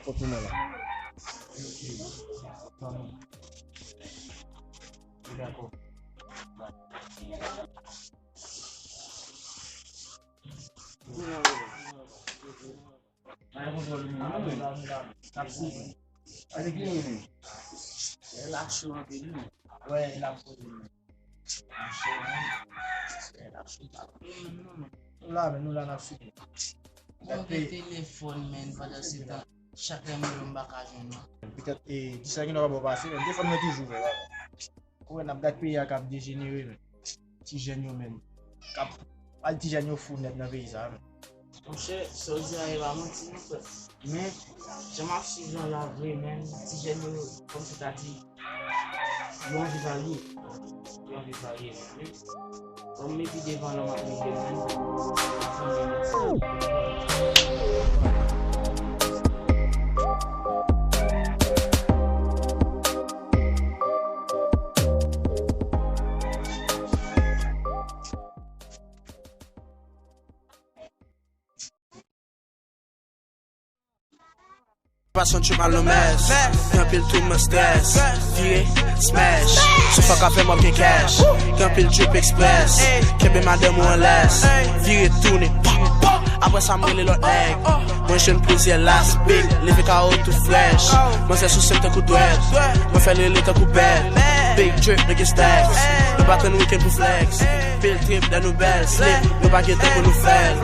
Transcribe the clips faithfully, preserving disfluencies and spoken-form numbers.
Fòk nou la. Dakò. N ap swiv. Gade ki moun. Lè la cho anpil wi. Wè, lè la cho. Monchè, men. Lè la cho pa pou moun non, men. Nou la, men nou la n ap swiv. Mwen gen telefòn, men pandan se tan, chak lè m rele w m pa ka jwenn ou. Petèt, e, kisa ki nòmal pase, men telefòn mwen toujou ouvè, baba. Ou wè, n ap gad peyi a k ap dejenere, men. Ti jèn yo menm. K ap, al ti jèn yo fou nèt nan peyi sa a, men. Monchè, sa w di a, e pa manti non, frè. Men, jan m ap swiv lan la vre, men, ti jèn yo, kòmsi ta di, yo anvi varye. Yo anvi varye, men. Bon, m pi devan la, m ap rive, men. Pasyon trip al nan mès. Gen anpil tou mwen strès. Vire, smash. Si w fuck avè m w ap gen cash. Gen anpil trip express. Kenbe madanm ou an lès. Vire tounen. Pa, pa. Apre sa m rele lòt nèg. Mwen jwenn plizyè las big. Leve kawo tou frèch. Manzè souse m tankou dwèt. Mwen fè l rele tankou bèt. Big drip, nigga stacks. Nou pa tann weekend pou flex. Pil trip dan nou bèl slip. Nou pa gen tan pou nou fè l.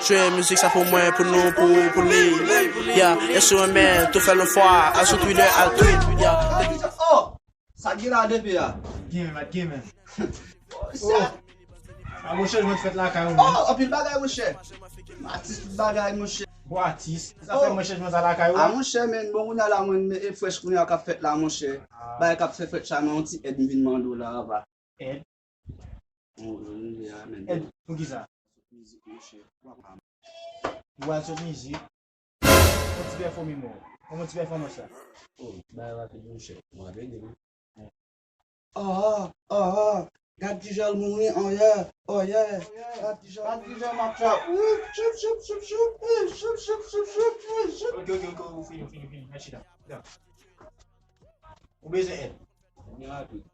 Jwe mizik sa pou mwen, pou nou, pou ou, pou li. Yeah, e si w renmen l, tou fè l yon fwa. Al sou Twitter, al tweet. Yeah. Oh! Sa k gen la depi a? Gen men, gen men. Oh, sa. A bon chanjman k fèt lakay ou menm. Oh, anpil bagay, monchè. Atis tout bagay, monchè. Bon atis. Sa fè mwen chanjman sa lakay ou a, monchè, men bon, kounye a la, mwen, men e frèch kounye a k ap fèt la, monchè. Bagay k ap fè frèch la, men yon ti èd m vin mande w la, papa. Èd? Bon, kounye a, men. Èd pou kisa? Mizik, monchè. Ou al sot mizik. Yon ti pèfòmi mwen. Yon ti pèfòmans la. Oh, bay rapid, monchè. Mwen ap ede nou. Oh, oh, oh. Gad kijan l mouri, oh yeah, oh yeah. Gad kijan, gad kijan m ap fè. Choup, choup, choup, choup, choup, choup, choup, choup, choup, choup. Ok, ok, ok, ou fini, ou fini, ou fini. Mèsi la. Ou bezwen èd? Mwen rapid.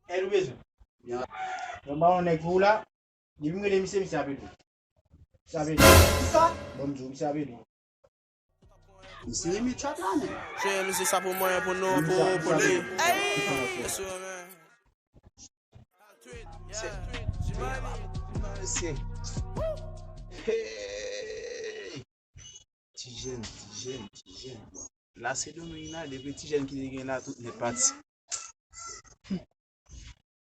Èd ou bezwen? Mwen ba yon nèg pou ou la. Depi m rele misye, misye ap ede w. Misye ap ede w. Kisa? Bon, m di w, misye ap ede w. Misye renmen trap la, men. Jwe mizik sa pou mwen, pou nou, pou, pou li. Ey! Misye renmen. Se, se, hey! Ti jèn, ti jèn, ti jèn. La se Dominique la, depi ti jèn ki te gen la, tout nèt pati.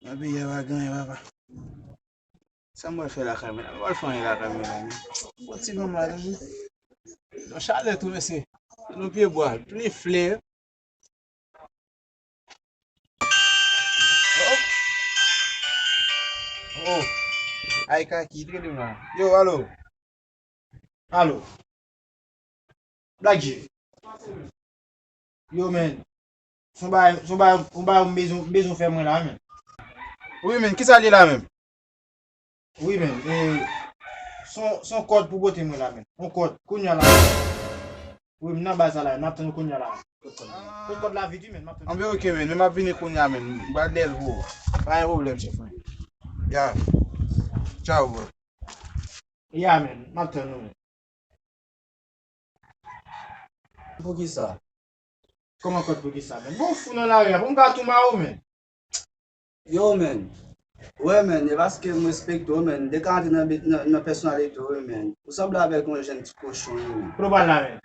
Mwen peye pa genyen, papa. Sa mwen fè lakay mwen la? Mwen fè anyen lakay mwen la, men. Bon ti nonm la, tande. Nan chalè tou, mesye. Nan pye bwa, plen flè. Oh. Oh. Ay, kaki, tande m la. Yo, alo. Alo. Black G. Yo, men. Se yon bagay, se yon bagay, yon bagay m bezwen, m bezwen fè mwen la, men. Wi, men. Kisa l ye la, menm? Wi, men. E, se yon, se yon kòd pou pote mwen la, men. Yon kòd. Kounye a la. Wi, m nan baz la, la. M ap tann ou kounye a la. Pot kòd la. Pot kòd la vit, wi, men. M ap tann. Anben, ok, men. Men m ap vini kounye a, men. M pral dèyè l pou ou. Pa gen pwoblèm, chèf mwen. Ya. Tchao, bro. Ya, men. M ap tann ou, men. Poukisa? Kòman kòd poukisa, men? Bon, fou nan lari a, pou m ka tou mare w, men. Yo, men. Wè, men, e paske m respekte w, men. M te ka antre nan, nan, nan pèsonalite w, wi, men. Ou sanble avèk yon jèn ti kochon, wi, men. Kote w pral la, men?